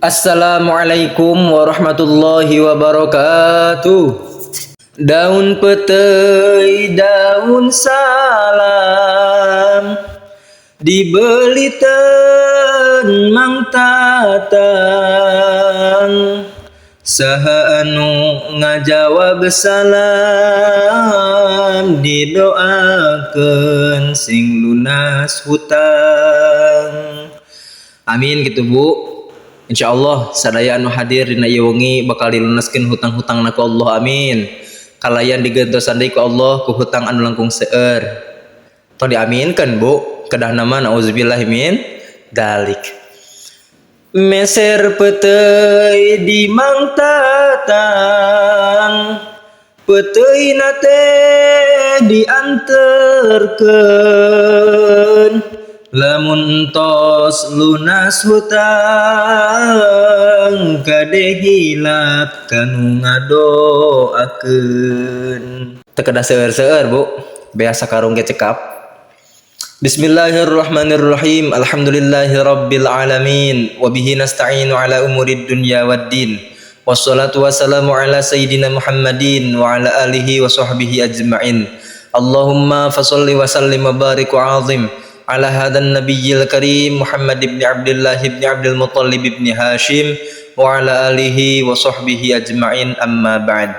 Assalamualaikum warahmatullahi wabarakatuh. Daun peuteuy, daun salam, dibeliteun Mang Tatang. Saha anu ngajawab salam, didoakeun sing lunas hutang. Amin gitu, Bu. Insya Allah sadaya anu hadir dina ieu wengi bakal dilunaskeun hutang-hutangna ku Allah, amin. Kalayan digentosan deui ku Allah ku hutang anu langkung seueur. Tong diaminkeun, Bu, kedah nama nauzubillah min dalik. Meser peuteuy di Mang Tatang, peuteuyna teh dianterkeun. Lamun tos lunas hutang, kade hilap kanu ngadoakeun. Teu kedah seueur-seueur, Bu, biasa karung ge cekap. Bismillahirrahmanirrahim. Alhamdulillahi rabbil alamin. Wabihi nasta'inu ala umurid dunya waddin. Wassalatu wassalamu ala sayyidina Muhammadin wa ala alihi wa sahbihi ajma'in. Allahumma fasalli wa sallim wa barik wa azim ala hadzal nabiyyil karim Muhammad ibn Abdullah ibn Abdul Muttalib ibn Hashim wa ala alihi wa sahbihi ajma'in, amma ba'd.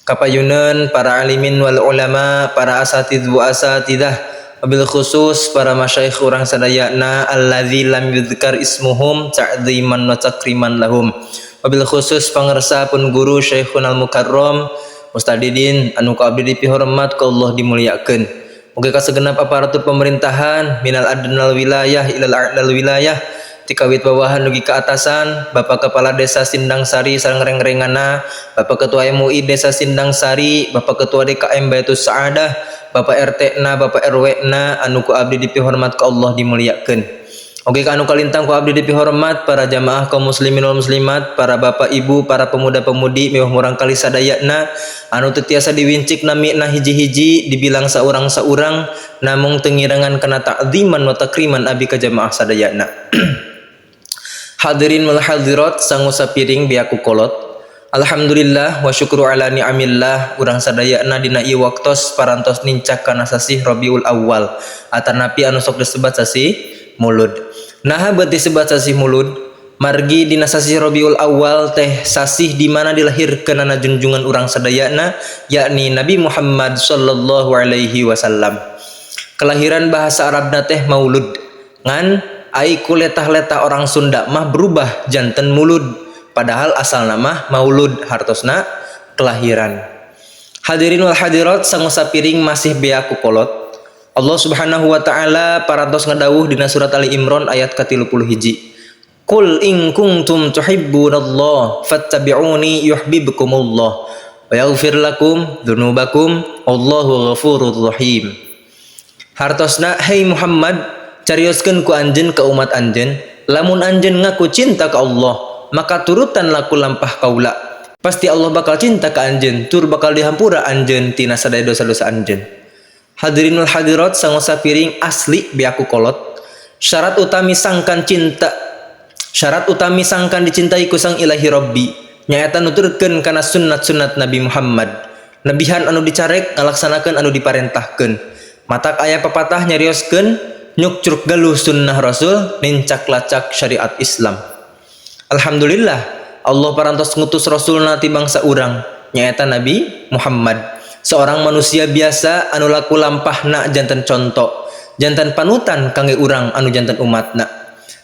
Kapayunan para alimin wal ulama, para asatidz wa asatidah, wabil khusus para masyayikh urang sadayana allazi lam yudhkar ismuhum ta'ziman wa takriman lahum. Wabil khusus pangersa pun guru Syekhuna Al-Mukarram Ustadidin anu ku abdi dipihormat, ku Allah dimuliakeun. Oge ka segenap aparatur pemerintahan minal adnal wilayah ilal a'lal wilayah, tikawit bawahan dugi ke atasan, Bapak Kepala Desa Sindang Sari sareng reng-rengana, Bapak Ketua MUI Desa Sindang Sari, Bapak Ketua DKM Baitus Saadah, Bapak RT na, Bapak RW na anu ku abdi dipihormat, ku Allah dimuliakeun. Oge ka anu kalintang ku abdi dipihormat para jamaah kaum muslimin wal muslimat, para bapak ibu, para pemuda-pemudi miwah murangkali sadayana anu teu tiasa diwincik namina hiji-hiji, dibilang saurang-saurang, namung teu ngirangan kana ta'ziman wa takriman abi ka jamaah sadayana. Hadirin wal hadirat, sangu sapiring bea ku kolot. Alhamdulillah wa syukru ala ni'amillah, urang sadayana dina ieu waktos parantos nincak kana sasih Rabiul Awal atanapi anu sok disebat sasih Mulud. Naha beut disebat sasih Mulud? Margi dina sasih Rabiul Awal teh sasih di mana dilahirkeunana junjungan urang sadayana, yakni Nabi Muhammad sallallahu alaihi wasallam. Kelahiran bahasa Arabna teh maulud. Ngan ai ku letah-letah orang Sunda mah berubah janten mulud. Padahal asal nama maulud, hartosna kelahiran. Hadirin wal hadirat, sangu sapiring masih bea ku kolot. Allah Subhanahu wa taala parantos ngadawuh dina surat Ali Imran ayat ke-31. Qul in kuntum tuhibbunallah fattabi'uni yuhibbukumullah wa yaghfir lakum dzunubakum, wallahu ghafurur rahim. Hartosna, hei Muhammad, carioskeun ku anjeun ka umat anjeun, lamun anjeun ngaku cinta ka Allah, maka turutan laku lampah kaula. Pasti Allah bakal cinta ka anjeun, tur bakal dihampura anjeun tina sadaya dosa-dosa anjeun. Hadirin wal hadirat, sangu sapiring asli bea ku kolot. Syarat utami sangkan cinta, syarat utami sangkan dicintai ku Sang Ilahi Rabbi, nyaeta nuturkeun kana sunnat-sunnat Nabi Muhammad. Nebihan anu dicarek, ngalaksanakeun anu diparentahkeun. Matak aya papatah nyarioskeun, nyukcruk galuh sunnah Rasul, nincak lacak syariat Islam. Alhamdulillah Allah parantos ngutus Rasulna ti bangsa urang, nyaeta Nabi Muhammad, seorang manusia biasa anu laku lampahna janten contoh, janten panutan kangge urang anu janten umatna.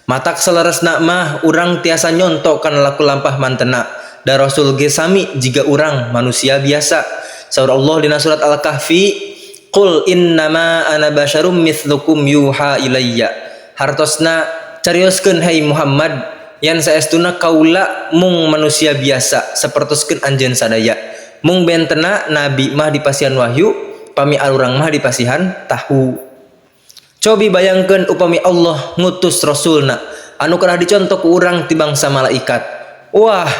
Matak saleresna mah urang tiasa nyonto kana laku lampah mantena, da Rasul ge sami jiga urang, manusia biasa. Saur Allah dina surat Al-Kahfi, "Qul innama ana basyarum mitslukum yuha ilayya." Hartosna, carioskeun hai Muhammad, yan saestuna kaula mung manusia biasa sapertoskeun anjeun sadaya, mung bentena nabi mah dipasihan wahyu, pami arurang mah dipasihan tahu. Cobi bayangkeun upami Allah ngutus rasulna anu kedah dicontoh ku urang ti bangsa malaikat. Wah,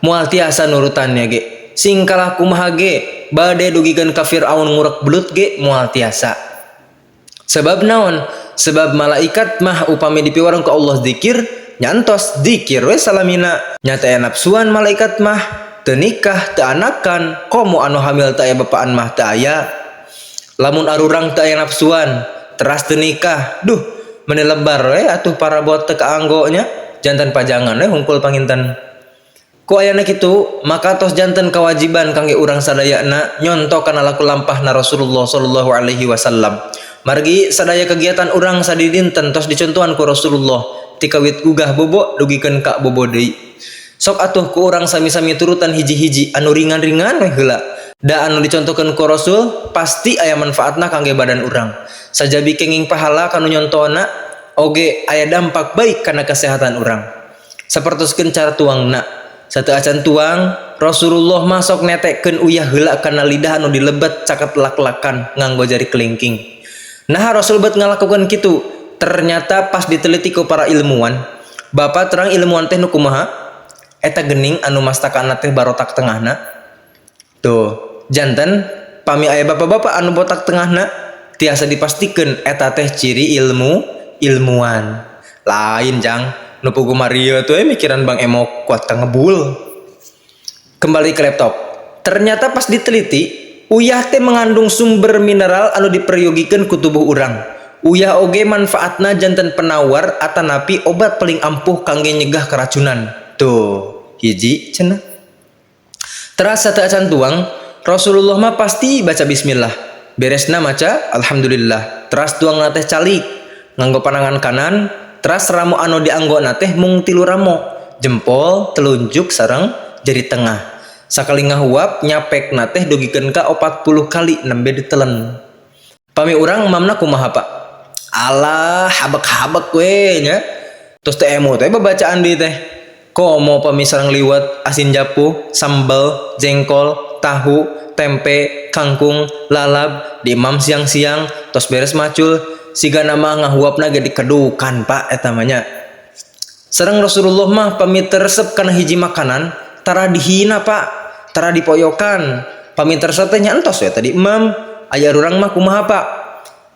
moal tiasa nurutannya ge. Sing kalah kumaha ge, bade dugikeun ka Fir'aun ngurek belut ge moal tiasa. Sebab naon? Sebab malaikat mah upami dipiwarang ku Allah zikir. Nya entos dzikir we salamina. Nya teu aya napsuan malaikat mah, teu nikah, teu anakan, komo anu hamil teu aya bapaan mah teu aya. Lamun arurang teu aya napsuan, teras teu nikah, duh meni lebar we atuh parabot teu kaanggo nya, janten pajangan we hungkul panginten. Ku ayana kitu, maka tos janten kawajiban kangge urang sadayana nyonto kana laku lampahna Rasulullah sallallahu alaihi wasallam. Margi sadaya kegiatan urang sadidinten tos dicontohan ku Rasulullah ti kawit gugah bobo dugikeun ka bobo deui. Sok atuh ku urang sami-sami turutan hiji-hiji anu ringan-ringan we heula. Da anu dicontohkeun ku Rasul pasti aya manfaatna kangge badan urang. Sajabi kenging pahala kanu nyontona oge aya dampak baik kana kesehatan urang. Sapertoskeun cara tuangna. Sateuacan tuang, Rasulullah mah sok netekkeun uyah heula kana lidah anu dilebet caket lak-lakan nganggo jari kelingking. Nah Rasul bet ngalakukeun kitu, ternyata pas diteliti ku para ilmuwan. Bapak terang ilmuwan teh nu kumaha? Eta geuning anu mastakana teh barotak tengahna. Tuh, janten pami aya bapak-bapak anu botak tengahna tiasa dipastikeun eta teh ciri ilmu ilmuwan. Lain jang nu pugu Mario tuh mikiran Bang Emo kuat ka ngebul. Kembali ke laptop. Ternyata pas diteliti, uyah teh mengandung sumber mineral anu diperyogikeun ku tubuh urang. Uyah oge manfaatna janten penawar atanapi obat paling ampuh kangge nyegah keracunan. Tuh, hiji cenah. Teras sateuacan tuang, Rasulullah mah pasti baca bismillah. Beresna maca alhamdulillah. Teras tuang teh calik nganggo panangan kanan, teras ramo anu dianggo teh mung tilu ramo, jempol, telunjuk sareng jari tengah. Sakali ngahuap nyapek teh dugikeun ka 40 kali nembe ditelen. Pami urang mamna kumaha Pak? Alah, habek-habek we nya. Terus teh emo teh babacaan deui teh. Komo pami sareng liwet, asin japuh, sambal, jengkol, tahu, tempe, kangkung, lalap, diemam siang-siang, tos beres macul, sigana mah ngahuapna ge dikedukan Pak eta mah nya. Sareng Rasulullah mah pami teu resep kana hiji makanan, tara dihina Pak, tara dipoyokan. Pami teu resep teh nya entos we tadi emam. Aya urang mah kumaha Pak?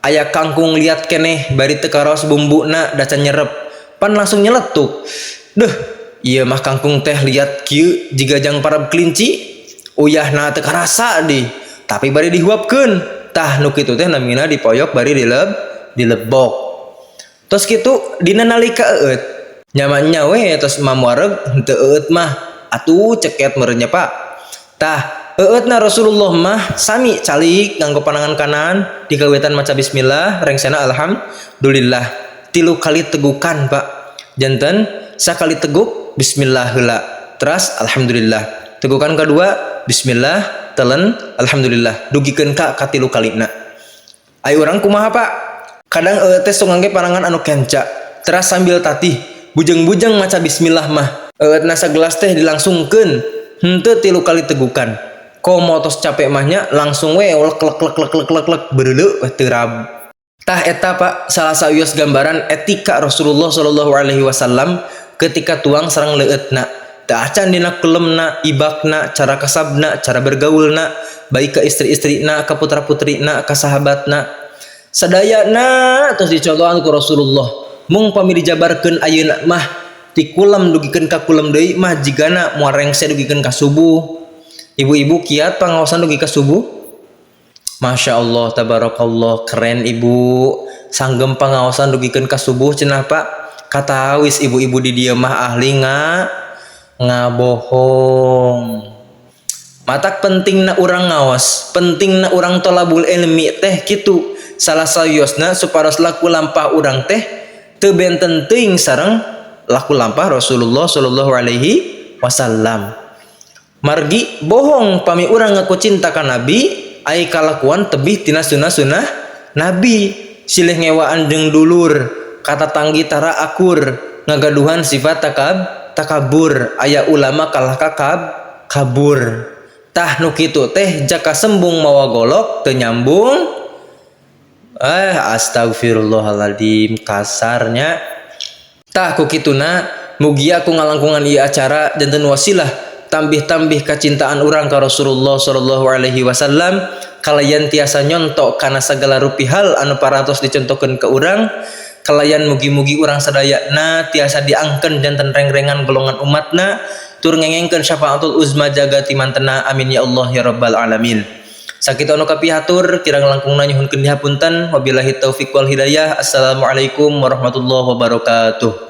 Aya kangkung liat keneh bari teu karaos bumbuna da can nyerep, pan langsung nyeletuk. Deuh, ieu mah kangkung teh liat kieu jiga jang parab kelinci, uyahna teu karasa di, tapi bari dihuapkeun. Tah nu kitu teh namina dipoyok bari dilebok. Tos kitu dina nalika eueut, nyamannya we tos emam wareg henteu eueut mah atuh ceket meureun nya Pak. Tah eueutna Rasulullah mah sami calik nganggo panangan kanan dikawitan maca bismillah rengsena alhamdulillah tilu kali tegukan Pak. Janten sakali teguk bismillah heula teras alhamdulillah. Tegukan kedua bismillah telen alhamdulillah dugikeun ka katilu kalina. Ayo urang kumaha Pak? Kadang eueut teh sok ngangge panangan anu kenca teras sambil tatih bujeng-bujeng maca bismillah mah. Eueutna sagelas teh dilangsungkeun henteu tilu kali tegukan. Komo tos capek mah nya langsung we lek lek lek lek lek lek lek bereuleuh we teu rab. Tah eta Pak salah sawios gambaran etika Rasulullah sallallahu alaihi wasallam ketika tuang sareng leueutna. Teu acan dina kelemna, ibakna, cara kasabna, cara bergaulna, baik ke istri-istrina, ka putra-putrina, ka sahabatna. Sadayana tos dicontohan ku Rasulullah. Mung pami dijabarkeun ayeuna mah ti kulem dugikeun ka kulem deui mah jigana moal rengse dugikeun ka subuh. Ibu-ibu kiat pangaosan dugi ka subuh. Masya Allah, tabarakallah, keren ibu. Sanggem pangaosan dugikeun ka subuh cenah Pak. Katawis ibu-ibu di dieu mah ahli ngabohong. Matak pentingna urang ngaos, pentingna urang tolabul ilmi teh kitu. Salah sayosna supados laku lampah urang teh teu benten teuing sareng laku lampah Rasulullah sallallahu alaihi wasallam. Margi bohong pami urang ngaku cinta ka Nabi, ai kalakuan tebih tina sunah-sunah Nabi. Silih ngewaan jeung dulur, kata tanggi tara akur, ngagaduhan sifat takabur, aya ulama kalah kakab kabur. Tah nu kitu teh jaka sembung mawa golok teu nyambung. Astagfirullahaladzim kasarnya. Tah ku kituna mugia ku ngalangkungan ieu acara janten wasilah tambih-tambih kacintaan urang ka Rasulullah sallallahu alaihi wasallam kalayan tiasa nyontok kana sagala rupi hal anu parantos dicontohkeun ke urang Kalayan mugi-mugi urang sadayana tiasa diangken janten rengrengan golongan umatna tur ngengengkeun syafaatul uzma jaga timantena. Amin ya Allah ya rabbal alamin. Sakitu anu kapihatur, kirang langkungna nyuhunkeun dihapunten. Wabillahi taufik wal hidayah. Assalamualaikum warahmatullahi wabarakatuh.